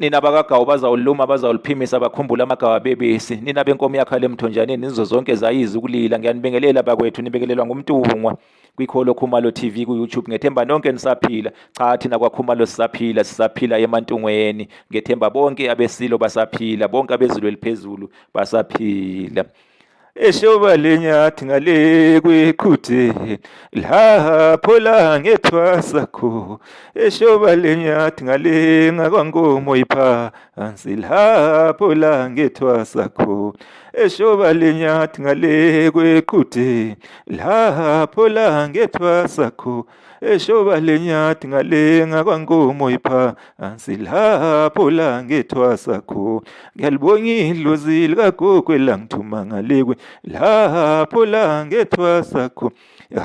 Nina bakaGawu bazawuluma bazawuliphimisa bakhumbule amagawu abebisi. Nina benkomo yakhala emthonjaneni nizo zonke zayizi ukulila. Ngiyanibingelela bakwethu nibingelelwa nguMntungwa kwikholo Khumalo TV ku-YouTube. Ngethemba nonke nisaphila. Cha thina kwaKhumalo sisaphila, sisaphila emantungweni. Ngethemba bonke abesilo basaphila, bonke abezulu eliphezulu basaphila. Eshoba lenyathi ngale kweqhude lapho la ngethwasa kho eshoba lenyathi ngale ngakwankomo iphansi lapho la ngethwasa kho eshoba lenyathi ngale kweqhude lapho la ngethwasa kho eshoba lenyathi ngale ngakwankomo iphansi lapho la ngethwasa kho ngiyalibonga idlozi likagogo elangithuma ngalekwe lapho la ngethwasa kho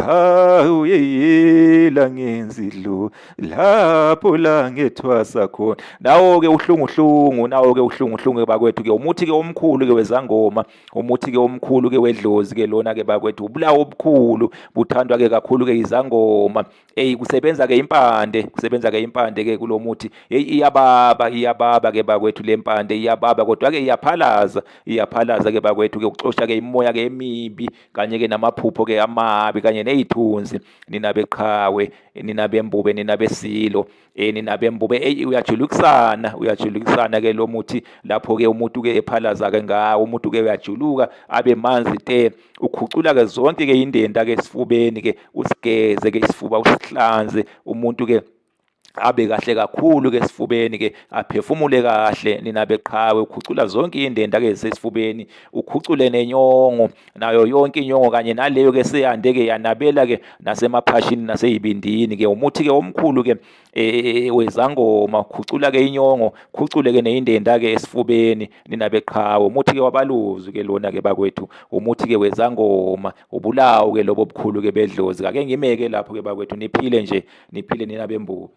hawu yeye la ngenza idlo lapho la ngethwasa khona. Nawo-ke uhlunguhlungu, nawo-ke uhlunguhlungu bakwethu-ke umuthi-ke omkhulu-ke wezangoma. Umuthi-ke omkhulu ke wedlozi ke lona ke bakwethu ubulawo obukhulu buthandwa ke kakhulu ke izangoma. Eyi kusebenza ke impande, kusebenza ke impande ke kulomuthi. Hey iyababa, iyababa ke bakwethu lempande iyababa kodwa ke iyaphalaza, iyaphalaza ke bakwethu ke uxosha ke imoya ke emibi kanye ke namaphupho ke amabi kanye nezithunzi nina beqhawe, nina bembube, nina besilo. Nina bembube eyi uyajulukisana, uyajulukisana ke lo muthi lapho ke umuntu ke ephalaza ke ngawo, umuntu ke uyajuluka abe manzi te, ukhucula ke zonke ke indenda ke esifubeni ke, usigeze ke isifuba usihlanze, umuntu ke abe kahle kakhulu ke esifubeni ke, aphefumule kahle nina beqhawe, ukhucula zonke indenda ke esifubeni, ukhucule nenyongo nayo yonke inyongo kanye naleyo ke seyande ke yanabela ke nasemaphashini naseyibindini ke. Umuthi ke omkhulu ke wezangoma khucula ke inyongo, khucule ke neyindenda ke esifubeni nina beqhawe. Umuthi ke wabaluzi ke lona ke bakwethu, umuthi ke wezangoma, ubulawo ke lobo obukhulu ke bedlozi. Ake ngimeke lapho ke bakwethu, niphile nje, niphile nina bembubi.